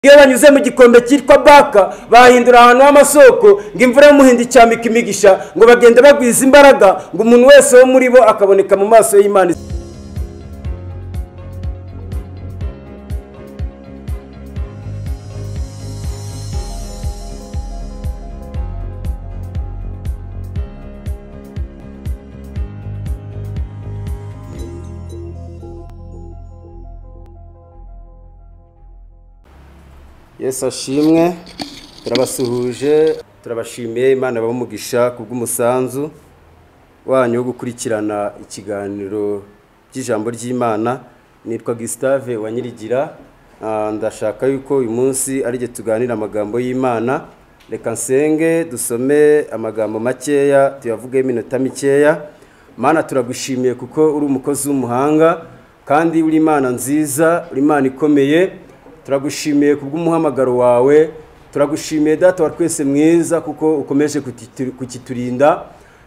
Iyo banyuze mu gikombe cyitwa Baka bahindura ahantu h'amasoko, ngo imvura y'umuhindo icyamika imigisha, ngo bagenda bagwiza imbaraga, ngo umuntu wese wo muri bo akaboneka mu maso y'Imana. Yesu ashimwe, turabasuhuje, turabashimiye. Imana ibahe kubw'umusanzu wanyu wo gukurikirana ikiganiro by'ijambo ry'Imana. Nitwa Gustave wa Nyirigira. Ndashaka yuko uyu munsi ari je tuganira amagambo y'Imana. Reka nsenge dusome amagambo makeya, tuyavuge iminota mikeya. Mana, turagushimiye kuko uri umukozi w'umuhanga kandi uri Imana nziza, uri Imana ikomeye. Turagushimiye kubw'umuhamagaro wawe, turagushimiye Data wa twese mwiza kuko ukomeje kukiturinda.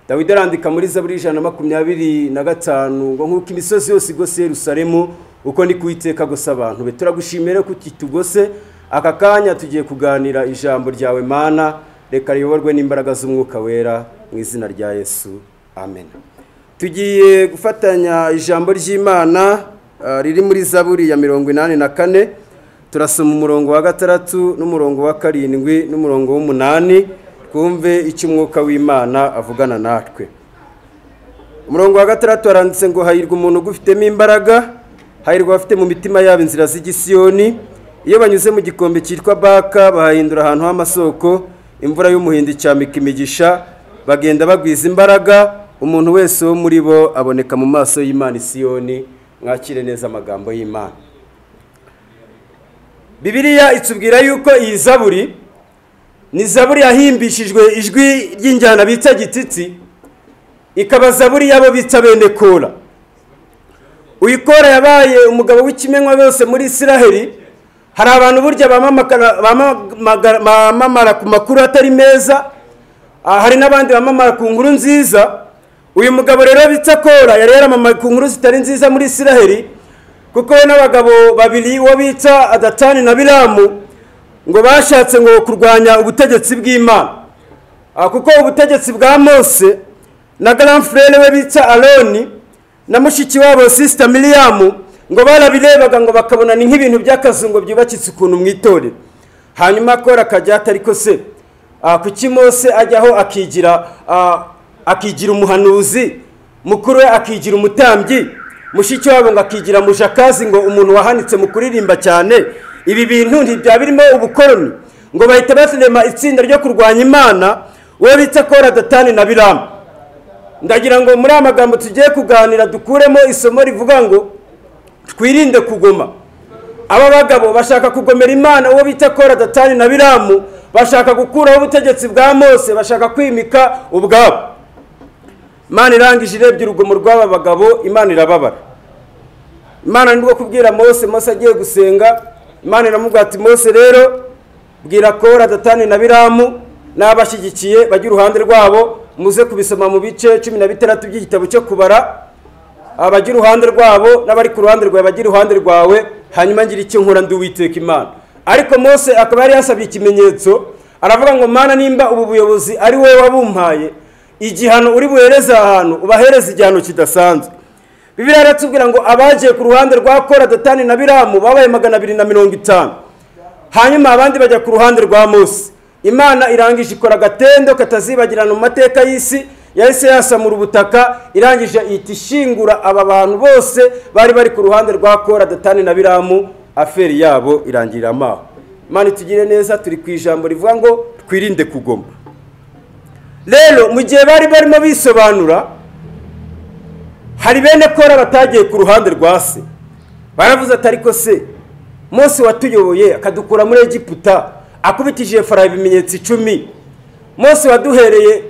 Dawidi arandika muri Zaburi 125 ngo nkuko imisozi yose igose Yerusalemu, uko ni kuwiteka gusa abantu be. Turagushimiye ko kitugose aka kanya tugiye kuganira ijambo ryawe Mana, reka riyoborwe n'imbaraga z'umwuka wera mu izina rya Yesu, amen. Tugiye gufatanya ijambo ry'Imana riri muri Zaburi ya 84. Turasoma umurongo wa 6 n'umurongo wa 7 n'umurongo wa 8, twumve icyo umwuka w'Imana avugana natwe. Umurongo wa 6 aranditse ngo hahirwa umuntu ugufitemo imbaraga, hahirwa abafite mu mitima yabo inzira z'igisiyoni. Iyo banyuze mu gikombe cyitwa Baka bahindura ahantu h'amasoko, imvura y'umuhindo icyamika imigisha, bagenda bagwiza imbaraga, umuntu wese wo muri bo aboneka mu maso y'Imana Isiyoni. Mwakire neza amagambo y'Imana. Bibiliya itubwira yuko iyi zaburi ni zaburi yahimbishijwe ijwi ry'injyana bita gititi, ikaba zaburi yabo bita bene Kora. Uyu Kora yabaye umugabo w'ikimenywa bose muri Isiraheli. Hari abantu burya bamamara ku makuru atari meza, hari n'abandi bamamara ku nkuru nziza. Uyu mugabo rero bita Kora yari yaramamaye ku nkuru zitari nziza muri Isiraheli, kuko we n'abagabo babiri uwo bita Adatani na Biramu ngo bashatse ngo kurwanya ubutegetsi bw'Imana, kuko ubutegetsi bwa Mose na grand frère we bita Aroni na mushiki wabo sister Miriam ngo barabirebaga ngo bakabona ni nk'ibintu by'akazungo byubakitse ukuntu mwitorero. Hanyuma Kora akajya atariko se kuki Mose ajyaho akigira umuhanuzi mukuru we, akigira umutambyi, mushiki wabo ngo akigira mujakazi, ngo umuntu wahanitse mu kuririmba cyane. Ibi bintu ntibya birimo ubukoroni. Ngo bahita barema itsinda ryo kurwanya Imana, we bita Kora, Datani na Biramu. Ndagira ngo muri amagambo tugiye kuganira dukuremo isomo rivuga ngo twirinde kugoma. Aba bagabo bashaka kugomera Imana, uwo bita Kora, Datani na Biramu, bashaka gukuraho ubutegetsi bwa Mose, bashaka kwimika ubwabo. Imana irangije irebye urugomo rw'aba bagabo, Imana irababara. Imana nibwo kubwira Mose, Mose agiye gusenga, Imana iramubwira ati Mose rero bwira Kora, Datani na Biramu n'abashyigikiye bajye uruhande rwabo. Muze kubisoma mu bice 16 by'igitabo cyo kubara. Abajya uruhande rwabo n'abari ku ruhande rwawe bajye uruhande rwawe, hanyuma ngira icyo nkora ndi Uwiteka Imana. Ariko Mose akaba yari yasabye ikimenyetso, aravuga ngo Mana, nimba ubu buyobozi ari wowe wabumpaye, igihano uri buhereza ahantu ubahereza igihano kidasanzwe. Bibiliya iratubwira ngo abagiye ku ruhande rwa Kora, Datani na Biramu babaye 250, hanyuma abandi bajya ku ruhande rwa Mose. Imana irangije ikora agatendo katazibagirana mu mateka y'isi, yahise yasamura ubutaka, irangije ihita ishingura aba bantu bose bari bari ku ruhande rwa Kora, Datani na Biramu. Aferi yabo irangirira amaho. Imana itugire neza. Turi ku ijambo rivuga ngo twirinde kugoma. Rero mu gihe bari barimo bisobanura, hari bene Kora batagiye ku ruhande rwa se. Baravuze ati ariko se Mose watuyoboye akadukura muri Egiputa akubitije Farawo ibimenyetso 10, Mose waduhereye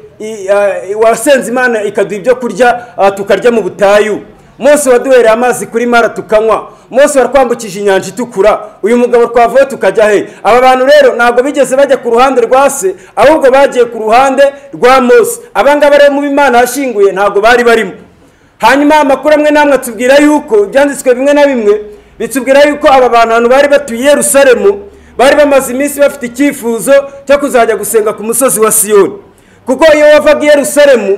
wasenze Imana ikaduha ibyo kurya tukarya mu butayu, Mose waduhereye amazi kuri Mara tukanywa, Mose watwambukije inyanja itukura, uyu mugabo twavuye tukajya he? Aba bantu rero ntabwo bigeze bajya ku ruhande rwa se, ahubwo bagiye ku ruhande rwa Mose. Abangaba rero mu Imana yashinguye ntabwo bari barimo. Hanyuma amakuru amwe namwe atubwira yuko ibyanditswe bimwe na bimwe bitubwira yuko aba bantu bari batuye Yerusalemu Bari bamaze iminsi bafite icyifuzo cyo kuzajya gusenga ku musozi wa Siyoni, kuko iyo wavaga i Yerusalemu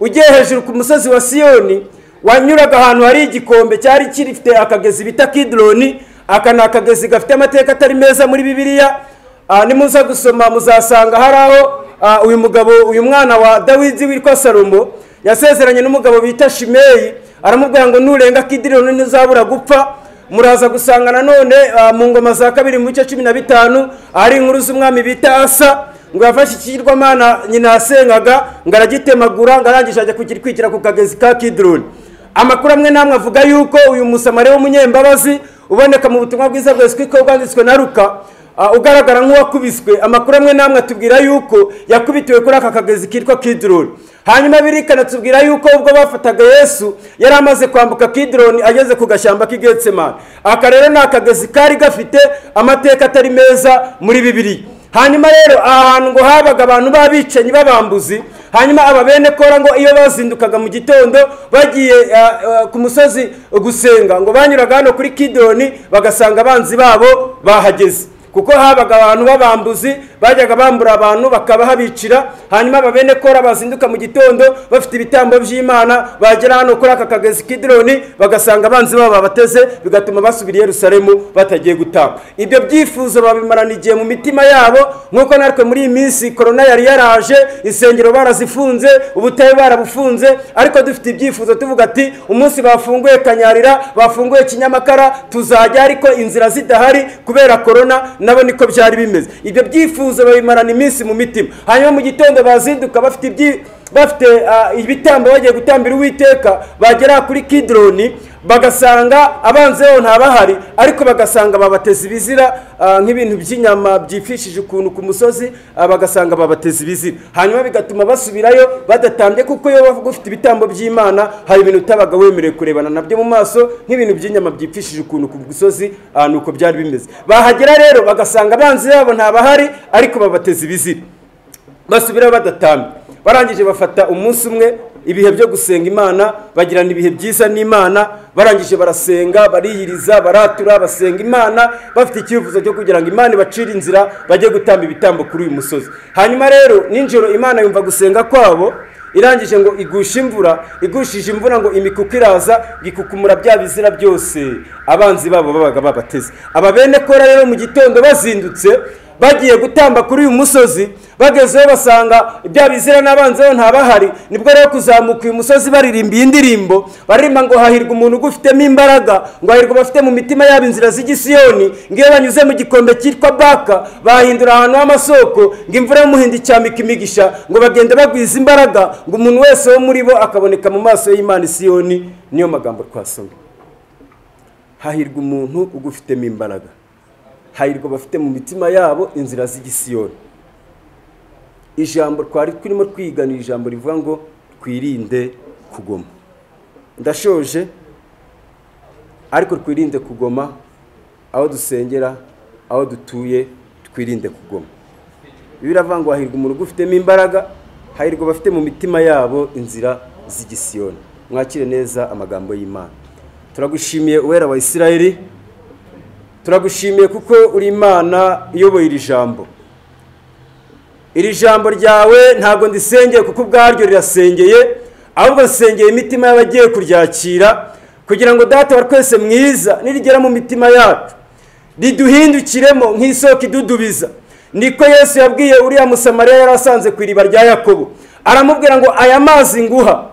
ugiye hejuru ku musozi wa Siyoni wanyuraga ahantu hari igikombe cyari kirifite akagezi bita Kidroni. Aka ni akagezi gafite amateka atari meza muri Bibiliya. Nimuza gusoma muzasanga hari aho uyu mugabo, uyu mwana wa Dawidi witwa Salomo yasezeranye n'umugabo bita Shimeyi, aramubwira ngo nurenga Kidroni ntuzabura gupfa. Muraza gusanga nanone mu ngoma za kabiri mu bice 15 ari inkuru z'umwami bita Asa, ngo yafashe ikigirwamana nyina yasengaga ngo aragitemagura, ngo arangije ajya kwigira ku kagezi ka Kidroni. Amakuru amwe namwe avuga yuko uyu Musamariya w'umunyembabazi uboneka mu butumwa bwiza bwa Yesu Kristo bwanditswe na Luka, ugaragara nk'uwakubiswe, amakuru amwe namwe atubwira yuko yakubitiwe kuri aka kagezi kitwa Kidroni. Hanyuma birikana tubwira yuko ubwo bafataga Yesu yari amaze kwambuka Kidroni ageze ku gashyamba k'i Getsemani. Aka rero ni akagezi kari gafite amateka atari meza muri Bibiliya. Hanyuma rero aha hantu ngo habaga abantu b'abicanyi b'abambuzi. Hanyuma aba bene Kora ngo iyo bazindukaga mu gitondo bagiye ku musozi gusenga, ngo banyuraga hano kuri Kidroni bagasanga abanzi babo bahageze, kuko habaga abantu b'abambuzi bajyaga bambura abantu bakabahabicira. Hanyuma aba bene Kora bazinduka mu gitondo bafite ibitambo by'Imana, bagera hano kuri aka kagezi Kidroni bagasanga abanzi babo babateze, bigatuma basubira i Yerusalemu batagiye gutamba. Ibyo byifuzo babimarana igihe mu mitima yabo, nk'uko natwe muri iyi minsi korona yari yaraje, insengero barazifunze, ubutayu barabufunze, ariko dufite ibyifuzo tuvuga ati umunsi bafunguye Kanyarira, bafunguye Kinyamakara, tuzajya, ariko inzira zidahari kubera korona. Nabo niko byari bimeze. Ibyo byifuzo babimarana iminsi mu mitima. Hanyuma mu gitondo bazinduka bafite ibitambo bagiye gutambira Uwiteka, bagera kuri Kidroni bagasanga abanzi babo ntabahari, ariko bagasanga babateza ibizira nk'ibintu by'inyama byifishije ukuntu ku musozi, bagasanga babateza ibizira. Hanyuma bigatuma basubirayo badatambye, kuko iyo bavuga ufite ibitambo by'Imana hari ibintu utabaga wemerewe kurebana nabyo mu maso, nk'ibintu by'inyama byifishije ukuntu ku musozi. Nuko byari bimeze. Bahagera rero bagasanga abanzi babo ntabahari, ariko babateza ibizira, basubirayo badatambye. Barangije bafata umunsi umwe ibihe byo gusenga Imana, bagirana ibihe byiza n'Imana. Barangije barasenga, bariyiriza, baratura, basenga Imana bafite icyifuzo cyo kugira ngo Imana ibacire inzira bajye gutamba ibitambo kuri uyu musozi. Hanyuma rero ninjoro Imana yumva gusenga kwabo, irangije ngo igusha imvura, igushije imvura ngo imikuku iraza gikukumura bya bizira byose abanzi babo babaga babateze. Aba bene Kora rero mu gitondo bazindutse bagiye gutamba kuri uyu musozi, bagezeyo basanga bya bizira n'abanzi babo ntabahari. Nibwo rero kuzamuka uyu musozi baririmba iyi ndirimbo, baririmba ngo hahirwa umuntu ugufitemo imbaraga, ngo hahirwa bafite mu mitima yabo inzira z'igisiyoni, ngo iyo banyuze mu gikombe cyitwa Baka bahindura ahantu h'amasoko, ngo imvura y'umuhindo icyamika imigisha, ngo bagenda bagwiza imbaraga, ngo umuntu wese wo muri bo akaboneka mu maso y'Imana Isiyoni. Niyo magambo twasomye. Hahirwa umuntu ugufitemo imbaraga, hahirwa bafite mu mitima yabo inzira z'igisiyoni. Ijambo twari turimo twiga ni ijambo rivuga ngo twirinde kugoma. Ndashoje, ariko twirinde kugoma aho dusengera, aho dutuye, twirinde kugoma. Biravuga ngo hahirwa umuntu ugufitemo imbaraga, hahirwa bafite mu mitima yabo inzira z'igisiyoni. Mwakire neza amagambo y'Imana. Turagushimiye Uwera wa Isirayeli, turagushimiye kuko uri Imana iyoboye iri jambo. Iri jambo ryawe ntabwo ndisengeye kuko ubwaryo rirasengeye, ahubwo nsengeye imitima y'abagiye kuryakira, kugira ngo Data wa twese mwiza nirigera mu mitima yacu riduhindukiremo nk'isoko idudubiza. Niko Yesu yabwiye uriya Musamariya yari asanze ku iriba rya Yakobo, aramubwira ngo aya mazi nguha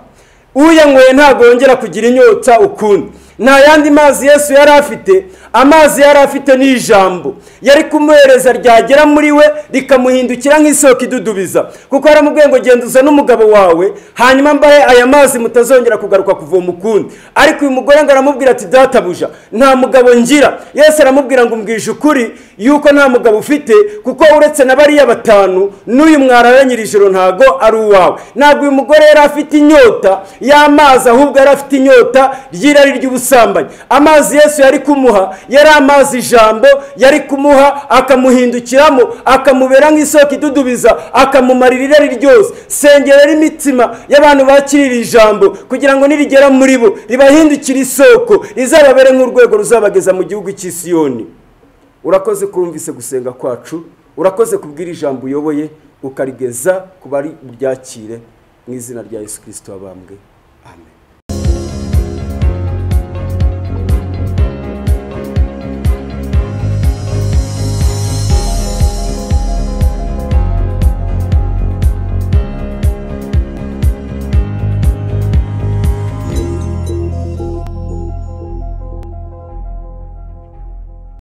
uyanyweye ntabwo yongera kugira inyota ukundi. Nta yandi mazi Yesu yari afite, amazi yari afite ni ijambo yari kumuhereza ryagera muri we rikamuhindukira nk'isoko idudubiza, kuko aramubwiye ngo genda uzane n'umugabo wawe hanyuma mbahe aya mazi mutazongera kugaruka kuvoma ukundi. Ariko uyu mugore ngo aramubwira ati databuja nta mugabo ngira. Yesu aramubwira ngo umbwije ukuri yuko nta mugabo ufite, kuko uretse na bariya batanu n'uyu mwararanye iri joro ntago ari uwawe. Ntabwo uyu mugore yari afite inyota y'amazi, ahubwo yari afite inyota ry'irari ry'ubusambanyi. Amazi Yesu yari kumuha yari amazi ijambo yari kumuha akamuhindukiramo, akamubera nk'isoko idudubiza, akamumarira irari ryose. Sengera imitima y'abantu bakirira ijambo kugira ngo nirigera muri bo ribahindukire isoko, rizababere nk'urwego ruzabageza mu gihugu cy'Isiyoni. Urakoze kumvise gusenga kwacu, urakoze kubwira ijambo uyoboye ukarigeza ku bari buryakire, mu izina rya Yesu Kirisito wabambwe, amen.